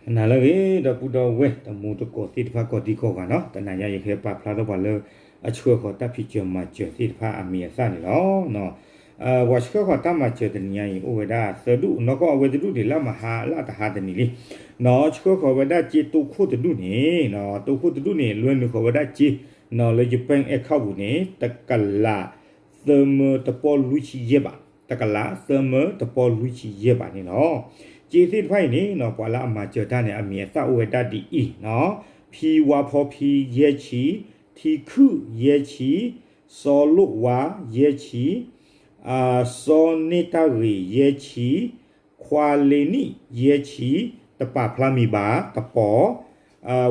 နၤလၢအဂ့ၤ ဒီပုၢ်ဒီဝဲၢ်တံၤသကိးသ့ၣ်တဖၣ် ကိးဒံကိးဂၤနီၤ, တနၤညါယကဟဲပာ်ဖျါထီၣ်ပှၤလၢ အဆှၢဃီၤတၢ်ဖံးစၢၤမၤစၢၤသ့ၣ်တဖၣ်အမံၤအသၣ်န့ၣ်လီၤ. ပှၤဆှၢဃီၤတၢ်မၤစၢၤတနံၤညါအံၤ အိၣ်ဝဲဒၣ်သၢဒူၣ်, နီၢ်ကီၢ်အဝဲတဒူၣ်ဒံး လၢမဟါလၢတဟါတနံၤလံ. နီၤ ဆှၢဃီၤဝဲဒၣ်စ့တိခိၣ်တဒူၣ်န့ၣ်, တိခိၣ်တဒူၣ်န့ၣ် လွဲနုာ်ဃီၤဝဲဒၣ်စ့ နီၤ လၢယပၢၣ်အဲၣ်ခီၣ်ပူၤန့ၣ် တကလး သၢမၢတပီၢ်လွံၢ်ဆံယဲၢ်ဘး, တကလးသၢမၢတပီၢ်လွံၢ်ဆံယဲၢ်ဘးန့ၣ်လီၤ. စ့သ့ၣ်တဖၣ်အံၤန့ၣ်နီၤ ပှၤလၢအမၤစၢၤတၢ်န့ၣ် အမံၤအသၣ်အိၣ်ဝဲဒၣ်ဒ်အံၤနီၤ, ဖံဝါဖီဖံယဲၢ်ဆံ, ထံခုၣ်ယဲၢ်ဆံ, စီၤလိာ်ဝါယဲၢ်ဆံ, စီၤန့ၢ်တၢ်ဂ့ၤယဲၢ်ဆံ, ခွါလ့နံၣ်ယဲၢ်ဆံ, တပာ်ဖျါမံၤဘၣ်တပီၢ်,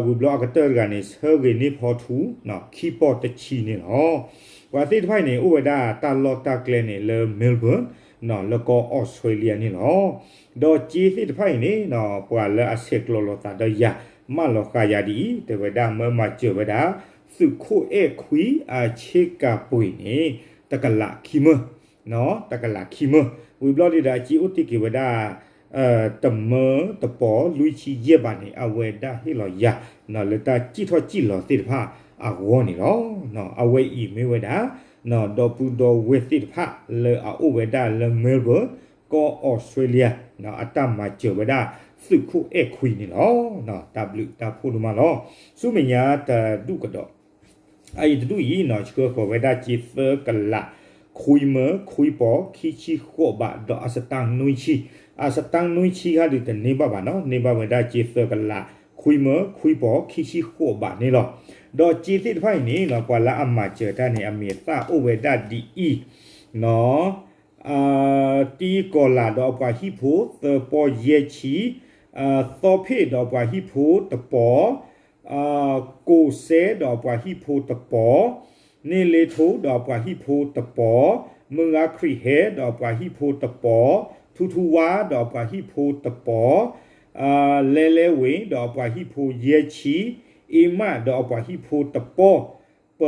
ဝံၤဘျီအကတၢၢ်တဂၤန့ၣ် ဆၢဂ့ၤန့ၢ်ဖီထူ ခံပီၢ်တဆံန့ၣ်လီၤ. ပှၤသ့ၣ်တဖၣ်အံၤန့ၣ် အိၣ်ဝဲဒၣ်တၢ်လီၢ်တၢ်ကျဲန့ၣ် လၢ Melbourne နီၤ လၢကီၢ်အီစထြ့လယါန့ၣ်လီၤ. ဒီးစ့သ့ၣ်တဖၣ်အံၤန့ၣ်နီၤ ပှၤလၢအဆဲးကျိးလိာ်သးဒီးယၤ မၢလီၤဃာ်ယၤဒ်အံၤ တဲဝဲဒၣ် မၢမၤစၢၤဝဲဒၣ် သုးခိၣ်အဲၣ်ခွံအဆ့ကၤပှ့ၤန့ၣ် တကလးခံမၢ တကလးခံမၢ, ဝံၤဘျီန့ၣ်ဒီး အစ့အိၣ်တ့ၢ်က့ၤဝဲဒၣ် တမၢတပီၢ်လွံၢ်ဆံယဲၢ်ဘးန့ၣ် အဝဲဒၣ်ဟ့ၣ်လီၤယၤ လၢတၢ်စံၣ်ထီၣ်စံၣ်လီၤသ့ၣ်တဖၣ်အဂီၢ်န့ၣ်လီၤ. အဝဲအံၤမ့ၢ်ဝဲဒၣ် ဒီပုၢ်ဒီဝဲၢ်သ့ၣ်တဖၣ်လၢအအိၣ်ဝဲဒၣ်လၢ Melbourne ကီၢ်အီစထြ့လယါ အတၢ်မၤစၢၤဝဲဒၣ် သုးခိၣ်အဲၣ်ခွံန့ၣ်လီၤ. တၢ်ဘျုးတၢ်ဖှိၣ်ဒိၣ်မးလီၤ. ဆူမဲာ်ညါတဒူၣ်ကဒီး အအံၤတဒူၣ်အံၤနီၤ ဆှၢဃီၤဝဲဒၣ်စ့သၢကလး ခွံမၢခွံပီၢ်ခံဆံဃိးဘး ဒီးအစတၣ်နွံဆံ, အစတၣ်နွံဆံခါဒုးတန့ၢ်ဘၣ်ဘၣ်နီၤ, န့ၢ်ဘၣ်ဝဲဒၣ်စ့သၢကလး ခွံမၢခွံပီၢ်ခံဆံဃိးဘးန့ၣ်လီၤ. ဒီးစ့သ့ၣ်တဖၣ်အံၤန့ၣ်နီၤ ပှၤလၢအမၤစၢၤတၢ်န့ၣ် အမံၤအသၣ်အိၣ်ဝဲဒၣ်ဒ်အံၤနီၤ တံကီၤလၤဒီးအပှၤဟံၣ်ဖိသၢပီၢ်ယဲၢ်ဆံ, သီဖ့ၣ်ဒီးအပှၤဟံၣ်ဖိတပီၢ်, ကိးစဲဒီးအပှၤဟံၣ်ဖိတပီၢ်, န့ၢ်လ့ထိဒီးအပှၤဟံၣ်ဖိတပီၢ်, မုၢ်ဂၤခရံာ်ဟဲဒီးအပှၤဟံၣ်ဖိတပီၢ်, ထူထူဝါဒီးအပှၤဟံၣ်ဖိတပီၢ်, လဲလဲဝ့ၤဒီးအပှၤဟံၣ်ဖိယဲၢ်ဆံ, အ့မးဒီးအပှၤဟံၣ်ဖိတပီၢ်, ပ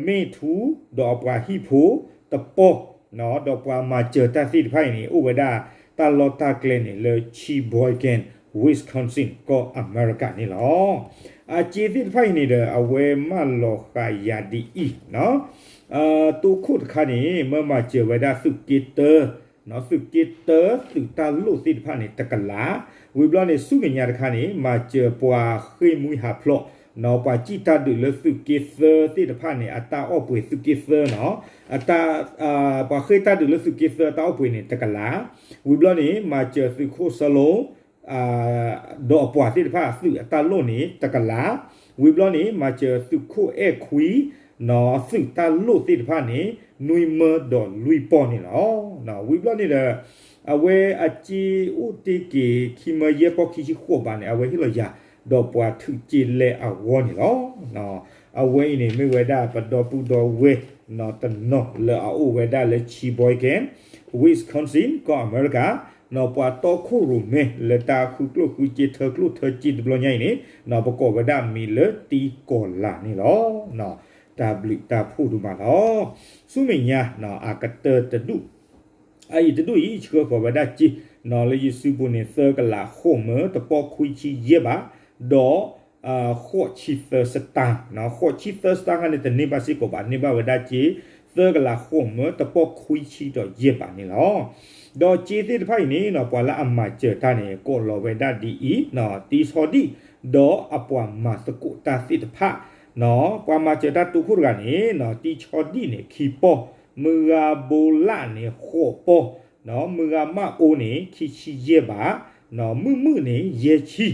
မ့ၢ်ထူဒီးအပှၤဟံၣ်ဖိတပီၢ်, ဒီးပှၤမၤစၢၤတၢ်သ့ၣ်တဖၣ်အံၤန့ၣ် အိၣ်ဝဲဒၣ်တၢ်လီၢ်တၢ်ကျဲန့ၣ် လၢ Sheboygan, Wisconsin ကီၢ်အမဲရကၤန့ၣ်လီၤ. အစ့သ့ၣ်တဖၣ်အံၤန့ၣ်ဒီး အဝဲမၢလီၤဃာ်ယၤဒ်အံၤ, တိခိၣ်တခါန့ၣ် မၢမၤစၢၤဝဲဒၣ်သုးက့တၢ သုးက့တၢ သုးတၢ်လိၣ်သ့ၣ်တဖၣ်န့ၣ် တကလး, ဝံၤဘျီန့ၣ် ဆူမဲာ်ညါတခါန့ၣ် မၤစၢၤပှၤဃ့ၢ်မှံဟးဖျိး, ပှၤစံၣ်တၢ်ဒုးလၢသုးက့သၢသ့ၣ်တဖၣ်န့ၣ် အတၢ်အီၣ်ပှ့ၤ သုးက့သၢနီၤ, ပှၤဃ့ၢ်တၢ်ဒုးလၢသုးက့သၢအတၢ်အီၣ်ပှ့ၤန့ၣ် တကလး, ဝံၤဘျီန့ၣ် မၤစၢၤသုးခိၣ်စၢလိ ဒီးအပှၤသ့ၣ်တဖၣ် သုးအတၢ်လိၣ်န့ၣ် တကလး, ဝံၤဘျီန့ၣ် မၤစၢၤသုးခိၣ်အဲၣ်ခွံ သုးတၢ်လိၣ်သ့ၣ်တဖၣ်န့ၣ် နွံမၢဒီးလွံၢ်ပီၢ်န့ၣ်လီၤ. ဝံၤဘျီန့ၣ်ဒီး အဝဲအစ့အိၣ်တ့ၢ်က့ၤ ခံမၢယဲၢ်ပီၢ်ခံဆံဃိးဘးန့ၣ် အဝဲဟ့ၣ်လီၤယၤ ဒီးပှၤထုးစ့လဲအဂီၢ်န့ၣ်လီၤ. အဝဲအံၤန့ၣ်မ့ၢ်ဝဲဒၣ်ပဒီပုၢ်ဒီဝဲၢ်နီၤ တနီၤလၢအအိၣ်ဝဲဒၣ်လၢ Sheboygan, Wisconsin ကီၢ်အမဲရကၤ, နီၤပှၤတီခိၣ်ရိၣ်မဲလၢတၢ်ဃုကျိၣ်ဃုစ့ထၢကျိၣ်ထၢစ့တဘျီညါအံၤန့ၣ် နီၤပကိးဝဲဒၣ်မံၤလၢတံကီၤလၤန့ၣ်လီၤ. တၢ်ဘျုးတၢ်ဖှိၣ်ဒိၣ်မးလီၤ. ဆူမဲာ်ညါ အကတၢၢ်တဒူၣ် အအံၤတဒူၣ်အံၤ ဆှၢဃီၤဝဲဒၣ်စ့ နီၤလၢယစုပူၤန့ၣ် သၢကလးဃိးမၢ တပီၢ်ခွံဆံယဲၢ်ဘး, ဒီး ဃိးဆံသၢစတၢၣ်, ဃိးဆံသၢစတၢၣ်ခါန့ၣ် တန့ၢ်ဘၣ်စ့ၢ်ကီးဘၣ်, န့ၢ်ဘၣ်ဝဲဒၣ်စ့ သၢကလးဃိးမၢ တပီၢ်ခွံဆံဒီးယဲၢ်ဘးန့ၣ်လီၤ. ဒီးစ့သ့ၣ်တဖၣ်အံၤန့ၣ်နီၤ ပှၤလၢအမၤစၢၤတၢ်န့ၣ် ကိးလီၤဝဲဒၣ်ဒ်အံၤ, တံဆီဒံၣ် ဒီးအပှၤမၤသကိးတၢ်သ့ၣ်တဖၣ်, ပှၤမၤစၢၤတၢ်တိခိၣ်တဂၤန့ၣ် တံဆီဒံၣ်န့ၣ် ခံပီၢ်, မုၢ်ဂၤဘိလၣ်န့ၣ် ဃိးပီၢ်, မုၢ်ဂၤမၣ်အိန့ၣ် ခံဆံယဲၢ်ဘး, မုၢ်မုၣ်န့ၣ် ယဲၢ်ဆံ,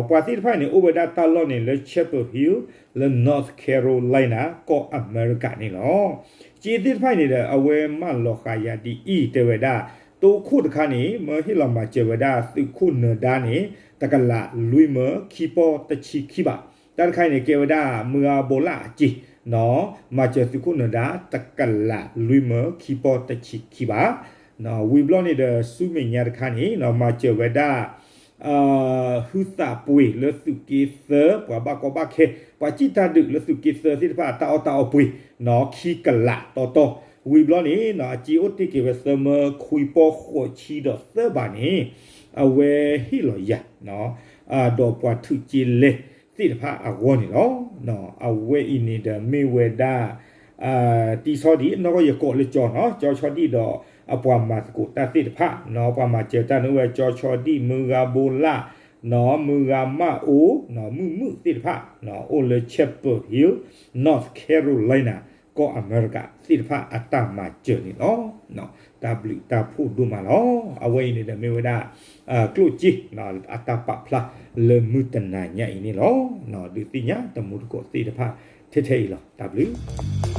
ပှၤသ့ၣ်တဖၣ်န့ၣ် အိၣ်ဝဲဒၣ်တၢ်လီၢ်န့ၣ် လၢ Chapel Hill လၢ North Carolina ကီၢ်အမဲရကၤန့ၣ်လီၤ. စ့သ့ၣ်တဖၣ်အံၤန့ၣ်ဒီး အဝဲမၢလီၤဃာ်ယၤဒ်အံၤ တဲဝဲဒၣ် တိခိၣ်တခါန့ၣ် မၢဟ့ၣ်လီၤမၤစၢၤဝဲဒၣ်သုးခိၣ်နၢၤဒါန့ၣ် တကလးလွံၢ်မၢခံပီၢ်တဆံခံဘး, တၢ်တခါအံၤန့ၣ် ကဲဝဲဒၣ်မုၢ်ဂၤဘိလၣ်အစ့ မၤစၢၤသုးခိၣ်နၢၤဒါ တကလးလွံၢ်မၢခံပီၢ်တဆံခံဘး, ဝံၤဘျီန့ၣ်ဒီး ဆူမဲာ်ညါတခါန့ၣ် မၤစၢၤဝဲဒၣ် ဟုသးပှ့ၤလၢသုးက့သၢ ပှၤဘၣ်ကီဘၣ်ခဲ ပှၤစံၣ်တၢ်ဒုးလၢသုးက့သၢသ့ၣ်တဖၣ် အတၢ်အီၣ်တၢ်အီပှ့ၤ ခံကလးတီတီ, ဝံၤဘျီန့ၣ် အစ့အိၣ်တ့ၢ်က့ၤဝဲသၢမၢခွံပီၢ်ဃိးဆံဒီးသၢဘးန့ၣ် အဝဲဟ့ၣ်လီၤယၤ ဒီးပှၤထုးက့လဲသ့ၣ်တဖၣ်အဂီၢ်န့ၣ်လီၤ. အဝဲအံၤန့ၣ်ဒီးမ့ၢ်ဝဲဒၣ် တံၤဆီဒံၣ် နီၢ်ကီၢ်ယကိးလၢကၠီနီၤ ကၠီဆီဒံၣ်ဒီးအပှၤမၤသကိးတၢ်သ့ၣ်တဖၣ်နီၤ ပှၤမၤစၢၤတၢ်န့ၣ်အိၣ်ဝဲကၠီဆီဒံၣ် မုၢ်ဂၤဘိလၣ်နီၤ မုၢ်ဂၤမၣ်အိ မုၢ်မုၣ်သ့ၣ်တဖၣ် အိၣ်လၢ Chapel Hill, North Carolina ကီၢ်အမဲရကၤသ့ၣ်တဖၣ်အတၢ်မၤစၢၤန့ၣ်လီၤ. တၢ်ဘျုးတၢ်ဖှိၣ်ဒိၣ်မးလီၤ. အဝဲအံၤန့ၣ်ဒီးမ့ၢ်ဝဲဒၣ် ကျိၣ်စ့ အတၢ်ပာ်ဖျါလၢမုၢ်တနၤညါအံၤန့ၣ်လီၤ. ဒုးသ့ၣ်ညါတမူတကိးသ့ၣ်တဖၣ်ထဲထဲအံၤလီၤ. တၢ်ဘျုး